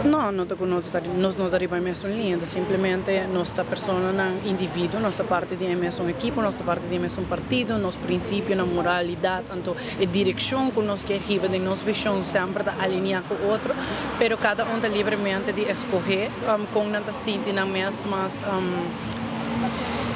No, no ta ku nos ta nos no ta riba e mesun liña, ta simplemente nos ta personanan individuo, nos ta parti di e mesun ekipo, nos ta parti di e mesun partido, nos prinsipionan, moralidat, anto e direkshon ku nos kier hiba den nos vishon semper ta alineá ku otro, pero kada un ta libremente di eskohé kon nan ta sinti nan mes mas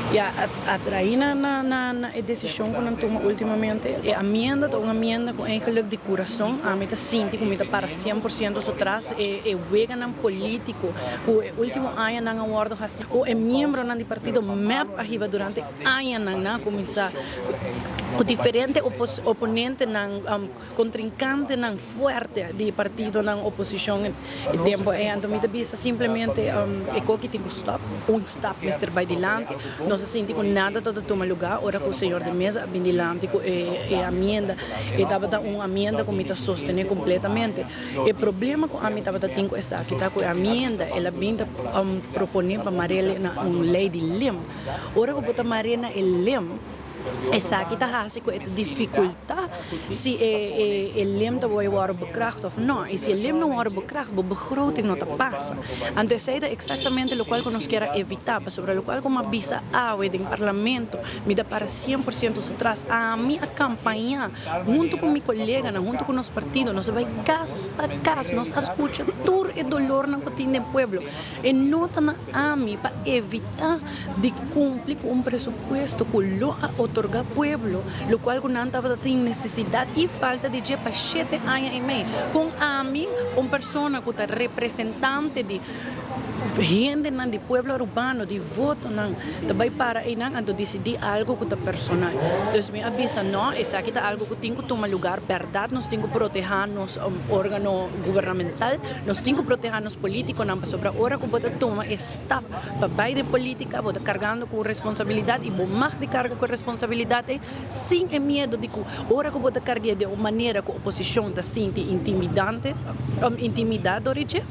ya atraí na na e desishon ku nan tuma ultimamente. E amienda ta un amienda ku eigenlik di kurason ami ta sinti ku mi ta para 100% so tras e e weganan polítiko ku e último añanan a wòrdu hasi ku e miembronan di partido mep a hiba durante añanan. Nan a kuminsá ku diferente oponentenan, kontrinkantenan fuerte di partidonan oposishon e tempu ei. Anto mi ta bisa simplemente e koki tin ku stòp, un stap mester bai dilanti. Nos a sinti ku nada ta ta tuma lugá ora ku señor de Meza a bin dilanti ku e amienda. E tabata un amienda ku mi ta sostené kompletamente. E problema ku ami tabata tin ku esaki ta ku e amienda el a bin ta proponé pa mar'el na un lei di lem. Ora ku bo ta mar'é na e lem, Esaki ta hasi ku e ta difikultá si e e lem ta wòrdu wòrdu bekracht òf nò. I si e lem no wòrdu bekracht, bo begroting no ta pasa. Anto esei ta eksaktamente lokual ku nos kier a evitá, pasobra lokual ku mi a bisa awe den parlamento, mi ta para 100% su tras. Ami a kampañá huntu ku mi koleganan, huntu ku nos partido, nos a bai kas pa kas, nos a skucha tur e dolornan ku tin den pueblo. E no ta na ami pa evitá di kumpli ku un presupuesto ku lo a otorgá pueblo lokual ku nan tabata tin nesesidat i falta di dje pa shete aña i mei. Kon ami, un persona ku ta representante di hendenan di pueblo arubano, di votonan, ta bai para einan anto disidí algu ku ta personal? Dus mi a bisa, no, esaki ta algu ku tin ku tuma lugar. Bèrdat nos tin ku protehá nos órgano gubernamental. Nos tin ku protehá nos polítikonan pasobra ora ku bo ta tuma e stap pa bai den polítika bo ta kargando ku un responsabilidat i bo mag di karga ku e responsabilidat ei sin e miedu di ku ora ku bo ta karg'é den un manera ku oposishon ta sinti intimidante intimidá dor di dje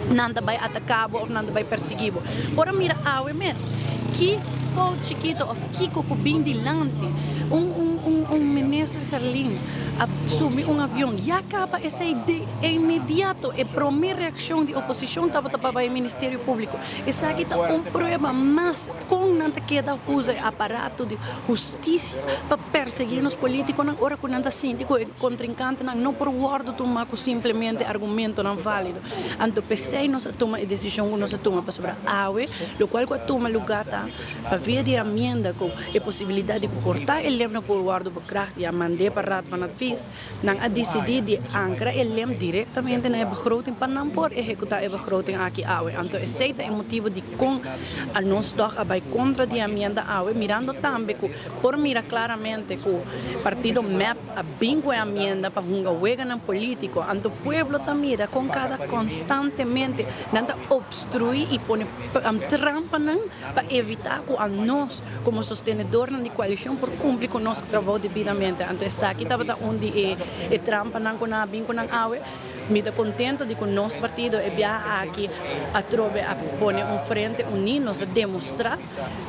nan ta bai ataká bo òf nan ta bai persiguí bo. Por a mira awe mes ki fout chikito òf kiko ku bin dilanti un un un minister Gerlin a subi un avion ya kaba esei de E inmediato e prome reaccion di oposicion tabata pa bay Ministerio Publico. Esaki ta un prueba mas con nan ta keda usa e aparato di husticia pa persegui nos politiconan ora cu nan ta sinti cu e contrincantenan no por wordo tuma cu simplemente argumentonan valido. Anto pesey nos a tuma e decision cu nos a tuma pasobra awe locual cu a tuma lugar ta pa via di e amienda cu e posibilidad di cu por ta e ley no por wordo bekracht y a mande pa Raad van Advies. Nan a disidí di ankra e lem direktamente na e begroting pa nan por ehekutá e begroting aki awe. Anto esei ta e motibu dikon a nos tòg a bai kontra di e amienda awe, mirando tambe ku por mira klaramente ku partido mep a bin ku e amienda pa hunga weganan polítiko. Anto pueblo ta mira kon kada konstantemente nan ta opstruí i pone trampanan pa evitá ku a nos komo sostenedornan di koalishon por kumpli ku nos trabou debidamente. Anto esaki tabata un di e e trampanan ku nan a bin ku nan awe. Mi ta kontento di ku nos partido e biaha aki atrobe a pone un frente uní. Nos a demostrá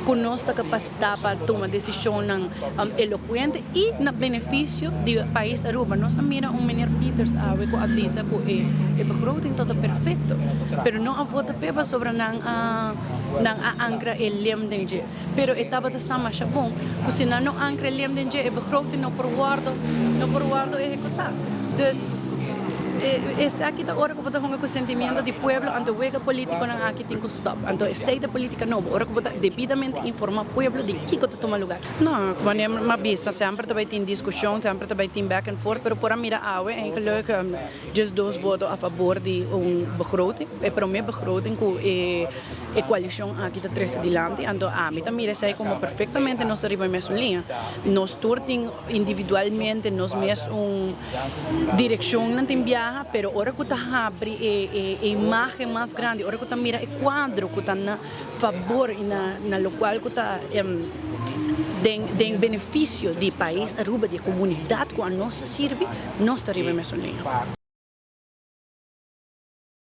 ku nos ta kapasitá pa tuma desishonnan elokuente i na benefisio di pais Aruba. Nos a mira un meneer Pieters awe ku a bisa ku e e begroting ta perfekto, pero no a vota p'e pasobra nan a Nan a ankra e lem den dje. Pero e tabata sa masha bon ku si nan no ankra e lem den dje, e begroting no por wòrdu no por wòrdu ehekutá. Dus, esaki ta ora ku bo ta hunga ku sentimiento di pueblo, anto wega polítikonan aki tin ku stòp. Anto esei ta polítika nobo, ora ku bo ta debidamente informá pueblo di kiko ta tuma lugá. No, wanneer mi a bisa, semper ta bai tin diskushon, semper ta bai tin back and forth, pero por a mira awe eigenlijk 12 voto a fabor di un begroting, e prome begroting ku e e koalishon aki ta trese dilanti. Anto ami ta mira esei komo perfektamente nos ta riba e mesun liña. Nos tur tin individualmente nos mes un direkshonnan tin biaha, pero ora ku ta habri e e imagen mas grandi, ora ku ta mira e kuadro ku ta na fabor i na na lokual ku ta den den benefisio di pais Aruba, di e komunidat ku anos ta sirbi, nos ta riba e mesun liña.